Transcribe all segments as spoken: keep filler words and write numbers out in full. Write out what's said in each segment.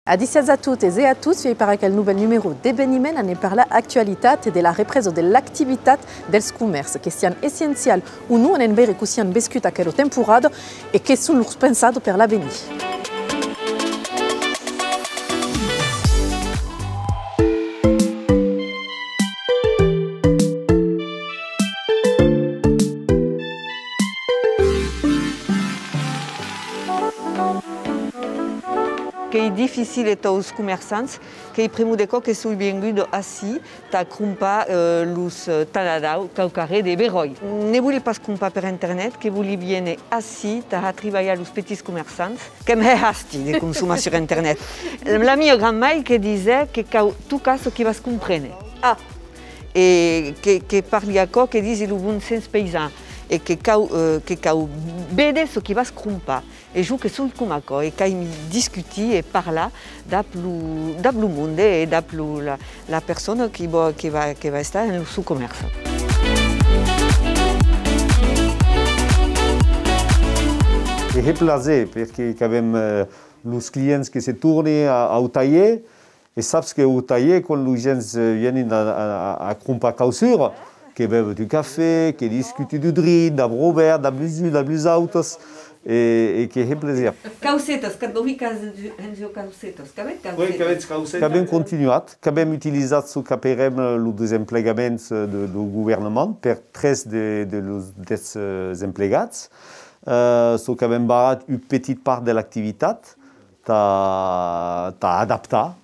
Adissiatz a totes e a tots, uèi per aquel novèl numèro d'Eveniment anem parlar actualitat e de la represa de l'activitat dels comèrces, que sian essencial o non, anem veire cossí an vescut aquela temporada e que son lors pensadas per l'avenir. Qu'ei dificil entà los comerçants, qu'ei pr'amor d'aquò que soi venguda ací, tà crompar, eh, los, eh, talhadaus, quauquarren de beròi. Ne voli pas crompar per internet, que voli viéner ací, tà har tribalhar los petits comerçants, qu'èm hè hasti de consomar sur internet. La mia grand-mair que disè que cau tocar çò qui vas compréner. Ah! E que, que parli aquò que disi lo bon sens paisan, e que cau, eh, que cau véder çò qui vas crompar. E jo que soi coma aquò, e qu'aimi discutir e parlar dab lo, dab lo monde e dab lo, la, la persona qui va, que va, que va estar en lo son comèrce. E hè plaser, perque qu'avem, eh, los clients que se tornen a, au talhèr, e saps que au talhèr, quan los gents, eh, vienen a, a, a, a crompar quauqua causa, que beven un cafè, que discuten d'un drin, dab Robèrt, dab los uns, dab los autes, e, e que hè plaser. Caucetas, qu'at vòli qu'as en jo caucetas, qu'avètz caucetas? Oui, qu'avètz caucetas. Qu'avem continuat, qu'avem utilizat çò qu'aperem, eh, lo desemplegament, eh, de, deu governament per tres de, de los dètz, eh, emplegats, eh, çò qu'avem barrat un petit part de l'activitat, tà, tà adaptar,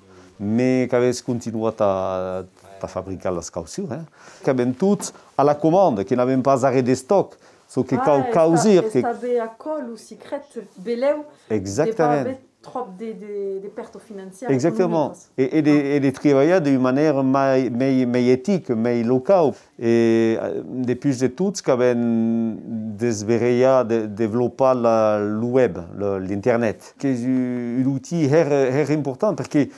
mès qu'avem continuat a, tà fabricar las cauças, eh. Qu'avem tot a la comanda, que n'avem pas arren d'estòc, çò que cau causir. Ah, es tanben aquò lo secret, belèu, de pas aver tròp de, de, de pèrta financièra. Exactament. Economicas. E, e de, e de tribalhar d'ua manèra mai, mei, mei etica, mei locau. E, eh, de pus de tot, qu'avem desverelhat, de, devlopat la, lo web, lo, l'internet, qu'es un, un outil hèra, hèra important, perque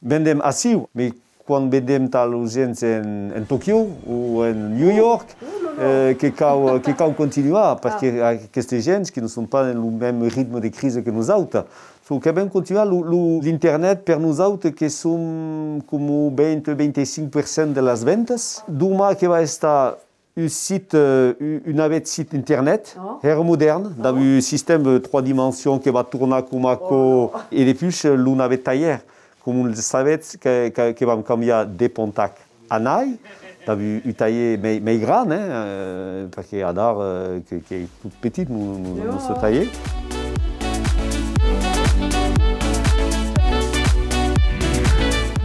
vendem aciu, mès quan vendem tà los gents en, en Tòquio o en New York, eh, que cau, que cau continuar, perque aquestes gents que non son pas en lo mème ritme de crisi que nosautres, çò qu'avem continuat, lo, lo, l'internet per nosautres que son coma vint, vint-e-cinc per cent de las ventas. Doman que va estar un sit, eh, un, un navèth sit internet, hèra modèrn, dab un sistèma tres dimensions que va tornar coma aquò, e de pus, eh, lo navèth talhèr, coma lo sabetz, que, que, que vam cambiar de Pontac a Nai, dab un, un talhèr mei, mei gran, eh, eh, perque adara, eh, que, qu'ei tot petit, lo, lo, lo nòste talhèr.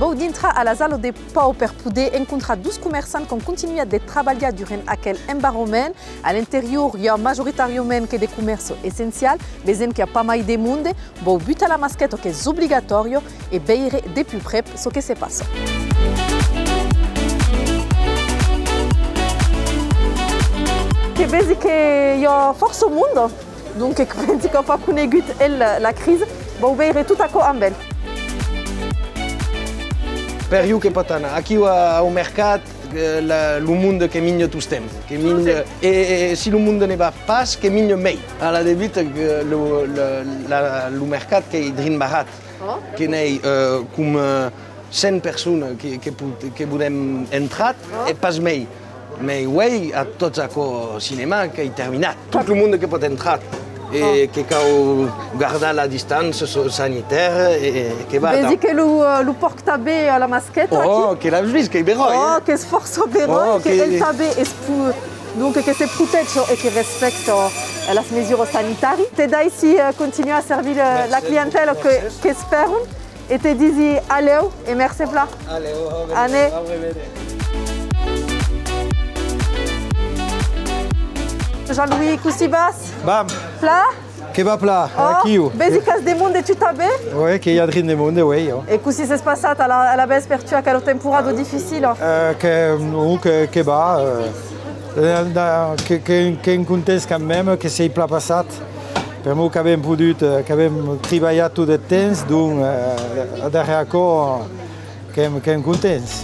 Vau dintrar a la sala de Pau per poder encontrar dus comerçants qu'an continuat de trabalhar durant aquel embarrament. A l'interior, i a majoritàriament que de comèrces essencials, vesèm qu'i a pas mai de monde. Vau butar la masqueta qu'es obligatòria e veire de pus prèp çò que se passa. Que vesi que i a fòrça monde, donc que pensi qu'a pas conegut el la crisi. Vau veire tot aquò amb el. Per jo que pòt anar. Aquiu a, au mercat, eh, la, lo monde que minja tostemp, que minja, e, e, e si lo monde ne va pas, que minja mei. A la debuta, que lo, lo, la, lo mercat qu'ei drin barrat, que n'ei, eh, coma, eh, cent personas que, que po-, que podem entrar, e pas mei. Mei uei, a tots aquò cinèma qu'ei terminat. Tot lo monde que pòt entrar. E que cau gardar la distància so-, sanitària e, e que va. Vesi que lo, eh, lo pòrc tanben a la masqueta, aquí. Oh, que l'as vist, qu'ei beròi, eh? Oh, qu'es fòrça beròi, oh, que el tanben es pro-, donc que se protèja e que respècta, eh, las mesuras sanitàrias. Te daissi, eh, continuar a servir, eh, la clientèla que, qu'espèran. E te disi a lèu e mercé plan. A lèu, au revéder, au revéder. Jean-Louis, cossí vas? Vam. Plan? Que va plan, aquiu. Vesi qu'as de monde, tu tanben? Oui, que i a drin de monde, oui, oh. E cossí s'es passat a la, a la vèspèr, tu, aquela temporada dificila? Eh, que, non, que, que va, eh, eh, que, que, qu'èm contents quand même, que s'ei plan passat. Pr'amor qu'avem podut, eh, qu'avem tribalhat tot eth temps, donc, eh, darrèr aquò, qu'èm, qu'èm contents.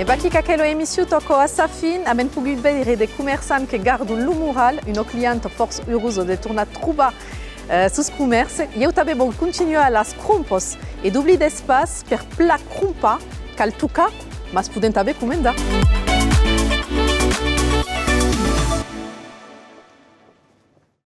E vaquí qu'aquela emission tòca a sa fin. Avèm pogut veire de comerçants que gardan lo moral, una clienta fòrça urosa de tornar trobar, eh, sos comèrces. Ieu tanben vau continuar las crompas e doblidetz pas, per plan crompar, cal tocar, mas podèm tanben comandar.